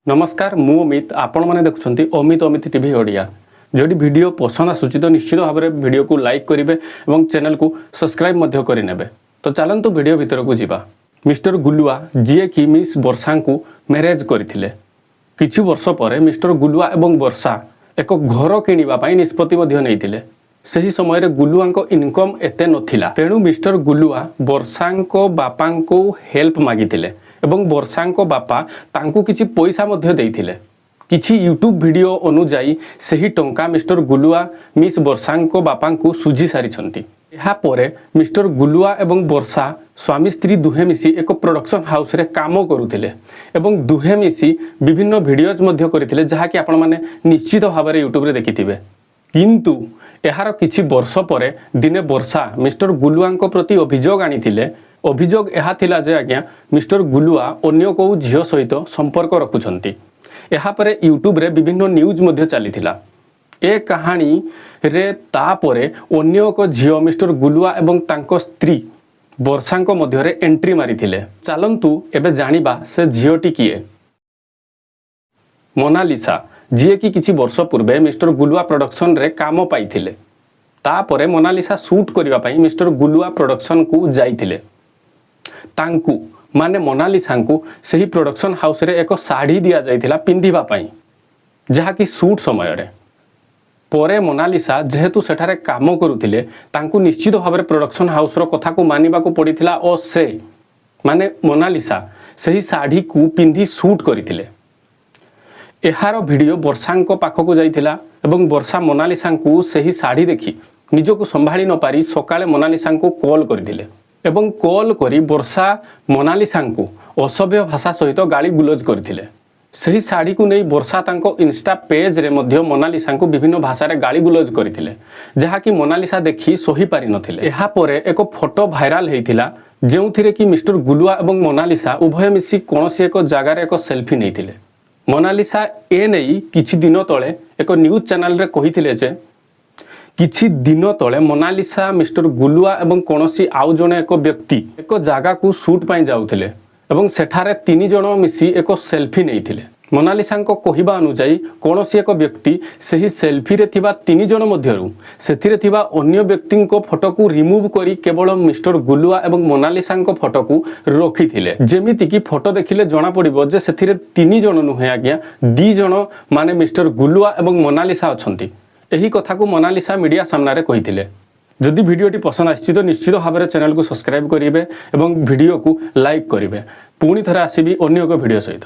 ନମସ୍କାର, ମୁଁ ଅମିତ, ଆପଣମାନେ ଦେଖୁଛନ୍ତି ଅମିତ ଅମିତ ଟିଭି ଓଡ଼ିଆ। ଯଦି ଭିଡ଼ିଓ ପସନ୍ଦ ଆସୁଛି ତ ନିଶ୍ଚିତ ଭାବରେ ଭିଡ଼ିଓକୁ ଲାଇକ୍ କରିବେ ଏବଂ ଚ୍ୟାନେଲକୁ ସବସ୍କ୍ରାଇବ୍ ମଧ୍ୟ କରିନେବେ। ତ ଚାଲନ୍ତୁ, ଭିଡ଼ିଓ ଭିତରକୁ ଯିବା। ମିଷ୍ଟର ଗୁଲୁଆ, ଯିଏକି ମିସ୍ ବର୍ଷାଙ୍କୁ ମ୍ୟାରେଜ୍ କରିଥିଲେ, କିଛି ବର୍ଷ ପରେ ମିଷ୍ଟର ଗୁଲୁଆ ଏବଂ ବର୍ଷା ଏକ ଘର କିଣିବା ପାଇଁ ନିଷ୍ପତ୍ତି ମଧ୍ୟ ନେଇଥିଲେ। ସେହି ସମୟରେ ଗୁଲୁଆଙ୍କ ଇନକମ୍ ଏତେ ନଥିଲା। ତେଣୁ ମିଷ୍ଟର ଗୁଲୁଆ ବର୍ଷାଙ୍କ ବାପାଙ୍କୁ ହେଲ୍ପ ମାଗିଥିଲେ ଏବଂ ବର୍ଷାଙ୍କ ବାପା ତାଙ୍କୁ କିଛି ପଇସା ମଧ୍ୟ ଦେଇଥିଲେ। କିଛି ୟୁଟ୍ୟୁବ୍ ଭିଡ଼ିଓ ଅନୁଯାୟୀ ସେହି ଟଙ୍କା ମିଷ୍ଟର ଗୁଲୁଆ ମିସ୍ ବର୍ଷାଙ୍କ ବାପାଙ୍କୁ ସୁଝି ସାରିଛନ୍ତି। ଏହାପରେ ମିଷ୍ଟର ଗୁଲୁଆ ଏବଂ ବର୍ଷା ସ୍ୱାମୀ ସ୍ତ୍ରୀ ଦୁହେଁ ମିଶି ଏକ ପ୍ରଡକ୍ସନ୍ ହାଉସ୍ରେ କାମ କରୁଥିଲେ ଏବଂ ଦୁହେଁ ମିଶି ବିଭିନ୍ନ ଭିଡ଼ିଓଜ୍ ମଧ୍ୟ କରିଥିଲେ, ଯାହାକି ଆପଣମାନେ ନିଶ୍ଚିତ ଭାବରେ ୟୁଟ୍ୟୁବରେ ଦେଖିଥିବେ। କିନ୍ତୁ ଏହାର କିଛି ବର୍ଷ ପରେ ଦିନେ ବର୍ଷା ମିଷ୍ଟର ଗୁଲୁଆଙ୍କ ପ୍ରତି ଅଭିଯୋଗ ଆଣିଥିଲେ। ଅଭିଯୋଗ ଏହା ଥିଲା ଯେ ଆଜ୍ଞା, ମିଷ୍ଟର ଗୁଲୁଆ ଅନ୍ୟ କେଉଁ ଝିଅ ସହିତ ସମ୍ପର୍କ ରଖୁଛନ୍ତି। ଏହାପରେ ୟୁଟ୍ୟୁବରେ ବିଭିନ୍ନ ନ୍ୟୁଜ୍ ମଧ୍ୟ ଚାଲିଥିଲା ଏ କାହାଣୀରେ। ତାପରେ ଅନ୍ୟ ଏକ ଝିଅ ମିଷ୍ଟର ଗୁଲୁଆ ଏବଂ ତାଙ୍କ ସ୍ତ୍ରୀ ବର୍ଷାଙ୍କ ମଧ୍ୟରେ ଏଣ୍ଟ୍ରି ମାରିଥିଲେ। ଚାଲନ୍ତୁ, ଏବେ ଜାଣିବା ସେ ଝିଅଟି କିଏ। ମୋନାଲିସା, ଯିଏକି କିଛି ବର୍ଷ ପୂର୍ବେ ମିଷ୍ଟର ଗୁଲୁଆ ପ୍ରଡକ୍ସନରେ କାମ ପାଇଥିଲେ। ତାପରେ ମୋନାଲିସା ସୁଟ୍ କରିବା ପାଇଁ ମିଷ୍ଟର ଗୁଲୁଆ ପ୍ରଡକ୍ସନକୁ ଯାଇଥିଲେ। ତାଙ୍କୁ, ମାନେ ମୋନାଲିସାଙ୍କୁ, ସେହି ପ୍ରଡକ୍ସନ ହାଉସରେ ଏକ ଶାଢ଼ୀ ଦିଆଯାଇଥିଲା ପିନ୍ଧିବା ପାଇଁ, ଯାହାକି ସୁଟ୍ ସମୟରେ। ପରେ ମୋନାଲିସା ଯେହେତୁ ସେଠାରେ କାମ କରୁଥିଲେ, ତାଙ୍କୁ ନିଶ୍ଚିତ ଭାବରେ ପ୍ରଡକ୍ସନ ହାଉସର କଥାକୁ ମାନିବାକୁ ପଡ଼ିଥିଲା ଓ ସେ, ମାନେ ମୋନାଲିସା, ସେହି ଶାଢ଼ୀକୁ ପିନ୍ଧି ସୁଟ୍ କରିଥିଲେ। ଏହାର ଭିଡ଼ିଓ ବର୍ଷାଙ୍କ ପାଖକୁ ଯାଇଥିଲା ଏବଂ ବର୍ଷା ମୋନାଲିସାଙ୍କୁ ସେହି ଶାଢ଼ୀ ଦେଖି ନିଜକୁ ସମ୍ଭାଳି ନପାରି ସକାଳେ ମୋନାଲିସାଙ୍କୁ କଲ୍ କରିଥିଲେ ଏବଂ କଲ୍ କରି ବର୍ଷା ମୋନାଲିସାଙ୍କୁ ଅସଭ୍ୟ ଭାଷା ସହିତ ଗାଳି ଗୁଲଜ କରିଥିଲେ। ସେହି ଶାଢ଼ୀକୁ ନେଇ ବର୍ଷା ତାଙ୍କ ଇନଷ୍ଟା ପେଜ୍ରେ ମଧ୍ୟ ମୋନାଲିସାଙ୍କୁ ବିଭିନ୍ନ ଭାଷାରେ ଗାଳି ଗୁଲଜ କରିଥିଲେ, ଯାହାକି ମୋନାଲିସା ଦେଖି ସହି ପାରିନଥିଲେ। ଏହାପରେ ଏକ ଫଟୋ ଭାଇରାଲ ହେଇଥିଲା, ଯେଉଁଥିରେ କି ମିଷ୍ଟର ଗୁଲୁଆ ଏବଂ ମୋନାଲିସା ଉଭୟ ମିଶି କୌଣସି ଏକ ଜାଗାରେ ଏକ ସେଲ୍ଫି ନେଇଥିଲେ। ମୋନାଲିସା ଏ ନେଇ କିଛି ଦିନ ତଳେ ଏକ ନ୍ୟୁଜ୍ ଚ୍ୟାନେଲରେ କହିଥିଲେ ଯେ କିଛି ଦିନ ତଳେ ମୋନାଲିସା, ମିଷ୍ଟର ଗୁଲୁଆ ଏବଂ କୌଣସି ଆଉ ଜଣେ ଏକ ବ୍ୟକ୍ତି ଏକ ଜାଗାକୁ ସୁଟ୍ ପାଇଁ ଯାଉଥିଲେ ଏବଂ ସେଠାରେ ତିନି ଜଣ ମିଶି ଏକ ସେଲ୍ଫି ନେଇଥିଲେ। ମୋନାଲିସାଙ୍କ କହିବା ଅନୁଯାୟୀ, କୌଣସି ଏକ ବ୍ୟକ୍ତି ସେହି ସେଲ୍ଫିରେ ଥିବା ତିନି ଜଣ ମଧ୍ୟରୁ ସେଥିରେ ଥିବା ଅନ୍ୟ ବ୍ୟକ୍ତିଙ୍କ ଫଟୋକୁ ରିମୁଭ୍ କରି କେବଳ ମିଷ୍ଟର ଗୁଲୁଆ ଏବଂ ମୋନାଲିସାଙ୍କ ଫଟୋକୁ ରଖିଥିଲେ, ଯେମିତିକି ଫଟୋ ଦେଖିଲେ ଜଣାପଡ଼ିବ ଯେ ସେଥିରେ ତିନି ଜଣ ନୁହେଁ ଆଜ୍ଞା, ଦି ଜଣ, ମାନେ ମିଷ୍ଟର ଗୁଲୁଆ ଏବଂ ମୋନାଲିସା ଅଛନ୍ତି। ଏହି କଥାକୁ ମୋନାଲିସା ମିଡ଼ିଆ ସାମ୍ନାରେ କହିଥିଲେ। ଯଦି ଭିଡ଼ିଓଟି ପସନ୍ଦ ଆସିଛି ତ ନିଶ୍ଚିତ ଭାବରେ ଚ୍ୟାନେଲକୁ ସବସ୍କ୍ରାଇବ୍ କରିବେ ଏବଂ ଭିଡ଼ିଓକୁ ଲାଇକ୍ କରିବେ। ପୁଣି ଥରେ ଆସିବି ଅନ୍ୟ ଏକ ଭିଡ଼ିଓ ସହିତ।